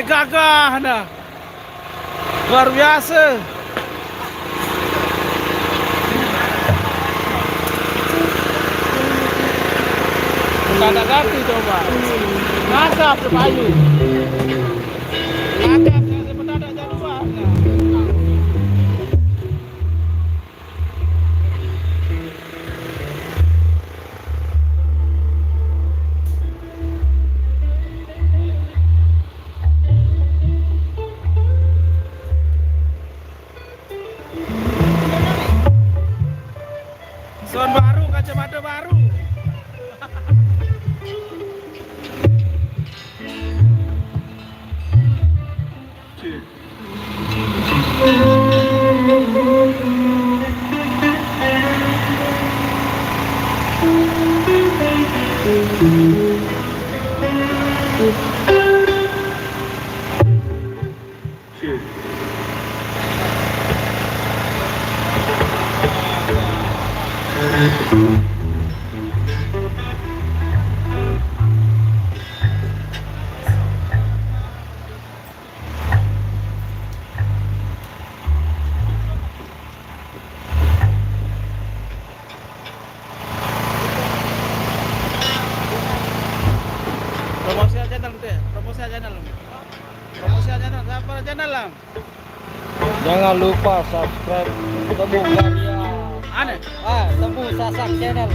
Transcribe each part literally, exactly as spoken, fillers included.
Gagah dah. Luar biasa. Bukan tak ganti coba. Ngasap tu payu. Ngasap, ngasap, tak ada jadual. Sound baru, kacamata baru. Promosi channel gitu ya? Promosi channel. Promosi channel. Siapa channel, Lam? Jangan lupa subscribe Tembung Karya. Aneh. Ah, Tembung Sasak Channel.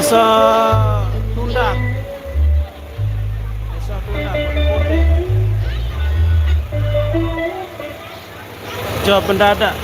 Desa Tundak. Desa Tundak, Kota Kote. Jawab mendadak.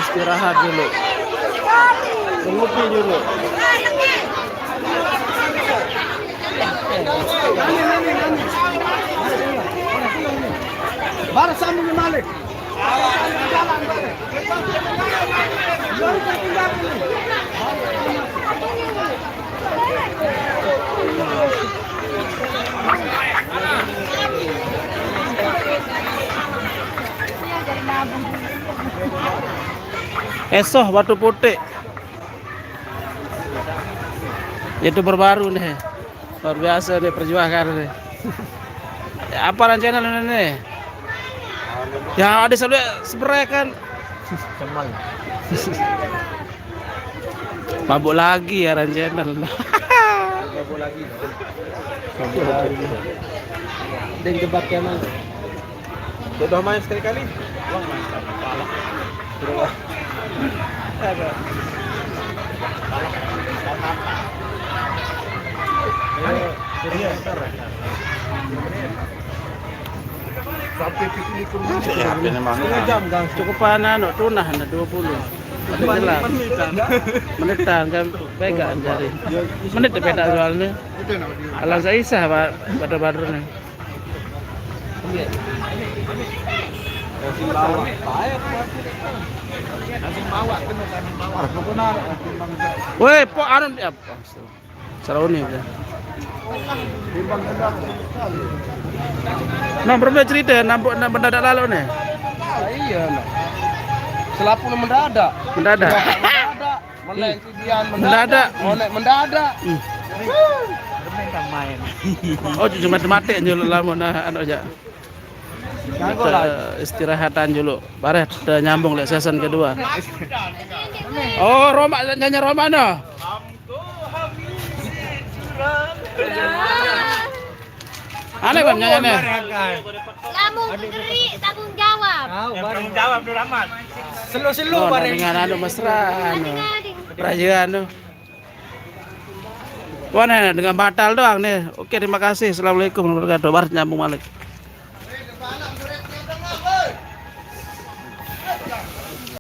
Istirahat dulu. Ngopi dulu. Baru sambung balik. Esoh Batu Putih. Youtuber baru nih. Luar biasa nih perjuangan nih. Apa rencana lu nih? Ya ada sampai seberai kan. Cemal. Mabuk lagi ya rencana. Mabuk lagi. Mabuk lagi. Dan jebak ya, Mang. Udah main sekali-kali? Ada. Sampai piknik ke rumah. Setengah jam, Gang. Cukup panas, no, tunah, ada dua puluh. Menitan. Menitan, kan, pegang jari. Menit pedak soalnya. Alang saya isah, Pak, pada baru nih. Weh, po anu ya. Sarauni ya. Nah, berapa cerita nampak nak mendadak lalu nih? Iya, nah. Selapuq mendadak. Mendadak. Mendadak. Meleng tidian mendadak. Mendadak. Oleh mendadak. Hmm. Main. Oh, cuma mati-mati aja lu lama nah anu aja. Kita istirahatan dulu. Bareh kita nyambung lek season kedua. Oh, Roma, nyanyi Roma no. Aneh, Bang, nyanyi aneh. Lamun kegeri tanggung jawab. Tanggung jawab dulu amat. Selu-selu. Oh, bareng dengan anu mesra anu. Perayaan tu. Wah, nah, dengan batal doang nih. Oke, terima kasih. Assalamualaikum warahmatullahi wabarakatuh. Baris nyambung balik.